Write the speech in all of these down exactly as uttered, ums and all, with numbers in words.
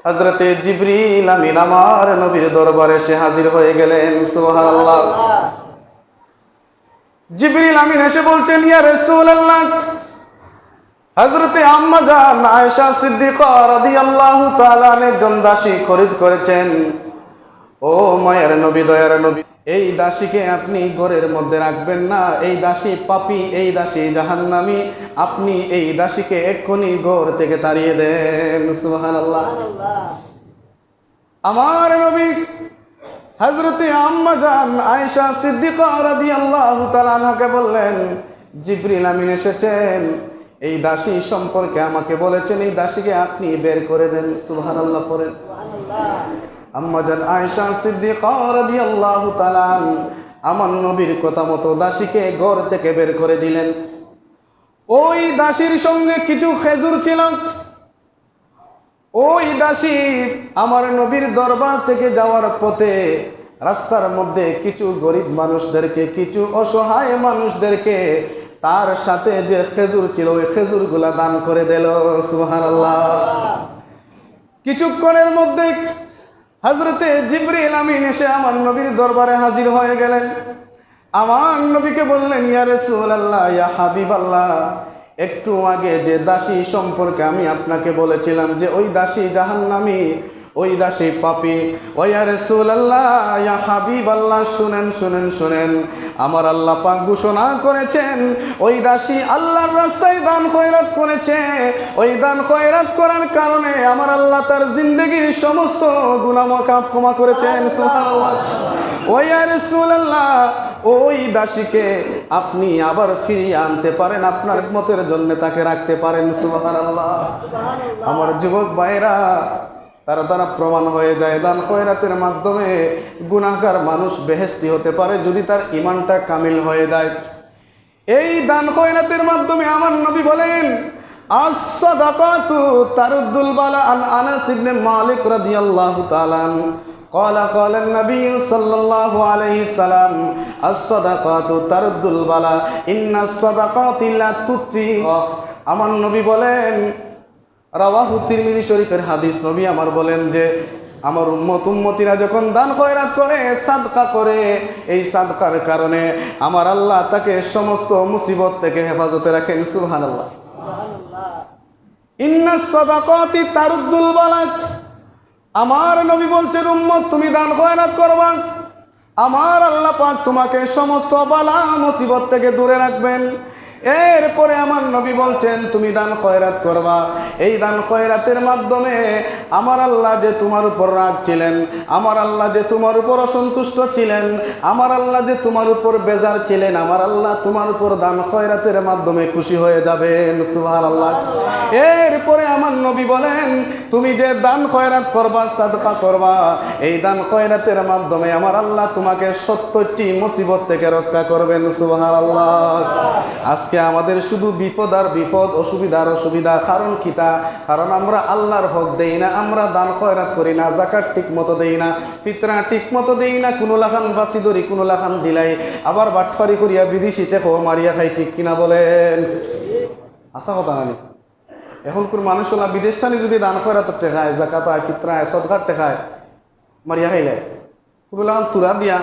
হযরতে জিবরিল আমিন আমার নবীর দরবারে এসে হাজির হয়ে গেলেন। সুবহানাল্লাহ। জিবরিল আমিন এসে বলছেন, ইয়া রাসূলুল্লাহ, হযরতে আম্মা জান আয়েশা সিদ্দিকা রাদিয়াল্লাহু তাআলা আনহা একজন দাসী খরিদ করেছেন। ও মায়ার নবী, দয়ার নবী, এই দাসীকে আপনি ঘরের মধ্যে রাখবেন না। এই দাসী পাপী, এই দাসী জাহান্নামী। আপনি এই দাসীকে এক্ষুনি ঘর থেকে তাড়িয়ে দেন। সুবহানাল্লাহ। আমার নবী হযরতে আম্মা জান আয়েশা সিদ্দিকা রাদিয়াল্লাহু তাআলা আনহাকে বললেন, জিবরিল আমিন এসেছেন, এই দাসী সম্পর্কে আমাকে বলেছেন, এই দাসীকে আপনি বের করে দেন। সুবহানাল্লাহ পড়েন। আম্মা জান আয়েশা সিদ্দিকা রাদিয়াল্লাহু তাআলা আনহা আমার নবীর কথা মতো দাসীকে ঘর থেকে বের করে দিলেন। ওই দাসীর সঙ্গে কিছু খেজুর ছিল। ওই দাসী আমার নবীর দরবার থেকে যাওয়ার পথে রাস্তার মধ্যে কিছু গরিব মানুষদেরকে, কিছু অসহায় মানুষদেরকে তার সাথে যে খেজুর ছিল, ওই খেজুরগুলা দান করে দিল। সুবহানাল্লাহ। কিছুক্ষণের মধ্যে হযরতে জিবরিল আমিন এসে আমার নবীর দরবারে হাজির হয়ে গেলেন। আমার নবীকে বললেন, ইয়া রাসূলুল্লাহ, ইয়া হাবিবাল্লাহ, একটু আগে যে দাসী সম্পর্কে আমি আপনাকে বলেছিলাম যে ওই দাসী জাহান্নামী, ওই দাসী পাপী, ও ইয়া রাসূলুল্লাহ, ইয়া হাবিবাল্লাহ, শুনেন, শুনেন, শুনেন, আমার আল্লাহ পাক ঘোষণা করেছেন, ওই দাসী আল্লাহর রাস্তায় দান খয়রাত করেছে। ওই দান খয়রাত করার কারণে আমার আল্লাহ তার জিন্দেগির সমস্ত গুনাহ মাফ, ক্ষমা করেছেন। সুবহানাল্লাহ। ও ইয়া রাসূলুল্লাহ, ওই দাসীকে আপনি আবার ফিরিয়ে আনতে পারেন, আপনার খেদমতের জন্য তাকে রাখতে পারেন। সুবহানাল্লাহ। আমার যুবক ভাইরা, তারা তারা প্রমাণ হয়ে যায়, দান খয়রাতের মাধ্যমে গুনাহগার মানুষ বেহেশতি হতে পারে যদি তার ইমানটা কামিল হয়ে যায়। এই দান খয়রাতের মাধ্যমে আমার নবী বলেন, "আস-সাদাকাতু তারুদ্দুল বালা।" আন আনাস ইবনে মালিক রাদিয়াল্লাহু তাআলা আনহু قال قال النبي صلى الله عليه وسلم الصدقات ترد البلاء إن الصدقات لا تطفئ। আমার নবী বলেন, রাওয়াহু তিরমিজি শরীফের হাদিস, নবী আমার বলেন যে, আমার উম্মত উম্মতিরা যখন দান খয়রাত করে, সাদকা করে, এই সাদকার কারণে আমার আল্লাহ তাকে সমস্ত মুসিবত থেকে হেফাজতে রাখেন। সুবহানাল্লাহ। ইন্নাস সাদাকাতি তারুদ্দুল বালাক। আমার নবী বলছেন, উম্মত, তুমি দান খয়রাত করবা, আমার আল্লাহ পাক তোমাকে সমস্ত বালা মুসিবত থেকে দূরে রাখবেন। এরপরে আমার নবী বলছেন, তুমি দান খয়রাত করবা। এই দান খয়রাতের মাধ্যমে আমার আল্লাহ যে তোমার উপর রাগ ছিলেন, আমার আল্লাহ যে তোমার উপর অসন্তুষ্ট ছিলেন, আমার আল্লাহ যে তোমার উপর বেজার ছিলেন, আমার আল্লাহ তোমার উপর দান খয়রাতের মাধ্যমে খুশি হয়ে যাবেন। সুবহানাল্লাহ। এরপরে আমার নবী বলেন, তুমি যে দান খয়রাত করবা, সাদকা করবা, এই দান খয়রাতের মাধ্যমে আমার আল্লাহ তোমাকে সত্তরটি মুসিবত থেকে রক্ষা করবেন। সুবহানাল্লাহ। আজকে আমাদের শুধু বিপদ আর বিপদ, অসুবিধা আর অসুবিধা। কারণ কিতা? কারণ আমরা আল্লাহর হক দেই না, আমরা দান খয়রাত করি না, জাকাত ঠিক মতো দেই না, ফিতরা ঠিক মতো দেই না, কুনু লাখান বাছি ধরি, কুনু লাখান দিলাই, আবার বাটফারি করিয়া বিদেশি টেকাও মারিয়া খাই, ঠিক কিনা বলেন? হাছা কথা নানি? এখনকুর মানুষ অলা বিদেশ থানি যদি দান খয়রাতর টেকায়, জাকাত আয়, ফিতরা আয়, সদকার টেকায় মারিয়া খাইলে, কুনু লাখান তুরা দিয়া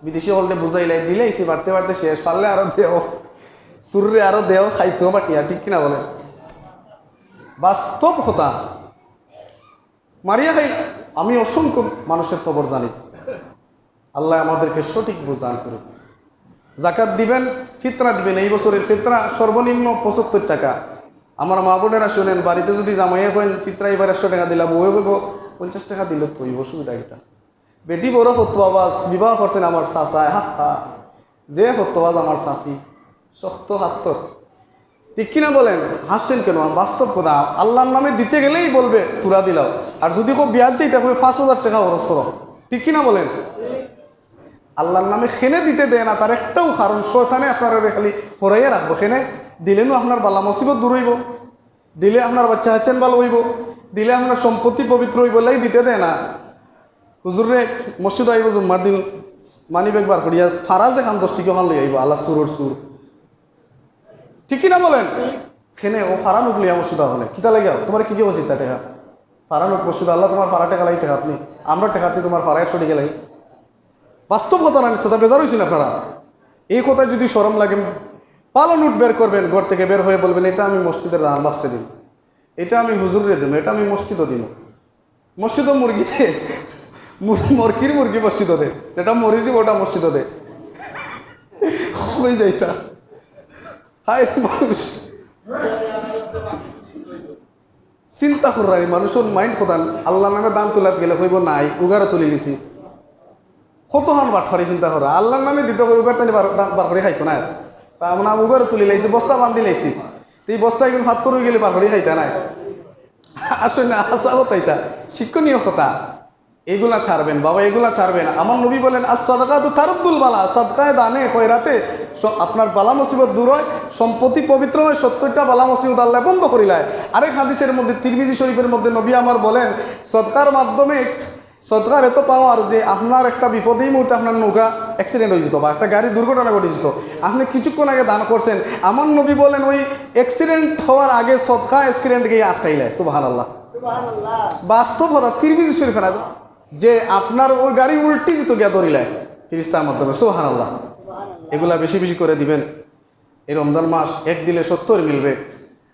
বিদেশি অকলরে বুঝাইলে, দিলাইছি, বাড়তে বাড়তে শেষ, পারলে আরো দেও, চুররে আরো দেও, খাইতো বাকিয়া, ঠিক কিনা বলেন? বাস্তব কথা। মারিয়া খাই, আমি অসংখ্য মানুষের খবর জানি। আল্লাহ আমাদেরকে সঠিক বুঝ দান করুক। জাকাত দিবেন, ফিতরা দিবেন। এই বছরের ফিতরা সর্বনিম্ন পঁচাত্তর টাকা। আমার মা বোনেরা শুনেন, বাড়িতে যদি জামাইয়ে কইন, "ফিতরা এবার একশো টাকা দিলা, বউয়ে কইব, 'পঞ্চাশ টাকা দিলে তো অইব, অসুবিধা কিতা?'" বেটি বড় ফতুয়াবাজ, বিবাহ করছেন আমার চাচায়, হা হা। যে ফতুয়াবাজ আমার চাচি, শক্ত হাত্তর। ঠিক কিনা বলেন? হাসছেন কেন? বাস্তব কথা। আল্লাহর নামে দিতে গেলেই বলবে, "তুরা দিলাও।" আর যদি কও বিয়াত যাইতে, কইবে, "পাঁচ হাজার টাকা খরচ করো।" ঠিক কিনা বলেন? আল্লাহর নামে কেনে দিতে দেয় না, তার একটাও কারণ, শয়তানে আপনারে খালি হরাইয়া রাখবো। কেনে দিলে নু আপনার বালা মুসিবত দূর অইব, দিলে আপনার বাচ্চা কাচ্চা ভালা অইব, দিলে আপনার সম্পত্তি পবিত্র অইব, এরলাগি দিতে দেয় না। হুজুররে মসজিদ আইব জুম্মার দিন, মানি ব্যাগ বার করিয়া ফারা যেখান দশ টেকা অখান লই আইব, আল্লাহ চুরর চুর। ঠিক কিনা বলেন? কেনে ও ফারা নোট লইয়া মসজিদ আহনে? কিতা লাগে? তোমার কি কি উচিত তা টেকা? ফারা নোট মসজিদ, আল্লাহ তোমার ফারা টেকা লাগি টেকাত নি, আমরা টেকাত নি তোমার ফারা একশো টেকা লাগি। বাস্তব কথা না, সেটা বেজার অইছইন আপনারা। এই কথা যদি শরম লাগে, ভালা নোট বের করবেন, ঘর থেকে বের হয়ে বলবেন, "এটা আমি মসজিদের রান বাক্সে দিমু, এটা আমি হুজুররে দিমু, এটা আমি মসজিদো দিমু।" মসজিদো মুরগি দে, মুর-, মুরগির মুরগি মসজিদো দে, যেটা মরি যাইবো ওটা মসজিদো দে। কই যাইতা? হায় মানুষ। চিন্তা কররা, এই মানুষর mind কতান। আল্লাহর নামে দান তুলাত গেলে কইবো, "নাই, উগারে তুলিলিছি।" কতখান বাটপারি চিন্তা কররা। আল্লাহর নামে দিতো কই, উগার তানি বার, দান বার করি খাইতো না। তা আমরা উগারে তুলিলাইছি, বস্তা বান্ধিলাইছি। তো এই বস্তা ইগুন ফাত্তর অইগেলে বার করি খাইতা নায়। আসলে না, হাছা কথা ইতা, শিক্ষণীয় কথা। এগুলা ছাড়বেন বাবা, এগুলা ছাড়বেন। আমার নবী বলেন, "আস সাদাকাতু তারুদ্দুল বালা", সদকায়ে দানে খয়রাতে স-, আপনার বালা মুসিবত দূর হয়, সম্পত্তি পবিত্র হয়, সত্তরটা বালা মুসিবত আল্লাহ বন্ধ করিলায়। আরেক হাদিসের মধ্যে, তিরমিজি শরীফের মধ্যে নবী আমার বলেন, সদকার মাধ্যমে, সদকার এত পাওয়ার যে আপনার একটা বিপদে এই মুহূর্তে আপনার নৌকা accident অই যেত বা একটা গাড়ি দুর্ঘটনা ঘটি যেত, আপনি কিছুক্ষণ আগে দান করছেন, আমার নবী বলেন ওই accident হওয়ার আগে সদকা accident গিয়ে আটকাইলায়। সুবহানাল্লাহ। বাস্তব কথা, তিরমিজি শরীফে না যে আপনার ওই গাড়ি উল্টি দিত গিয়া ধরিলায় ফিরিস্তার মাধ্যমে। সুবহানাল্লাহ। এগুলা বেশি বেশি করে দিবেন। এই রমজান মাস এক দিলে সত্তর মিলবে,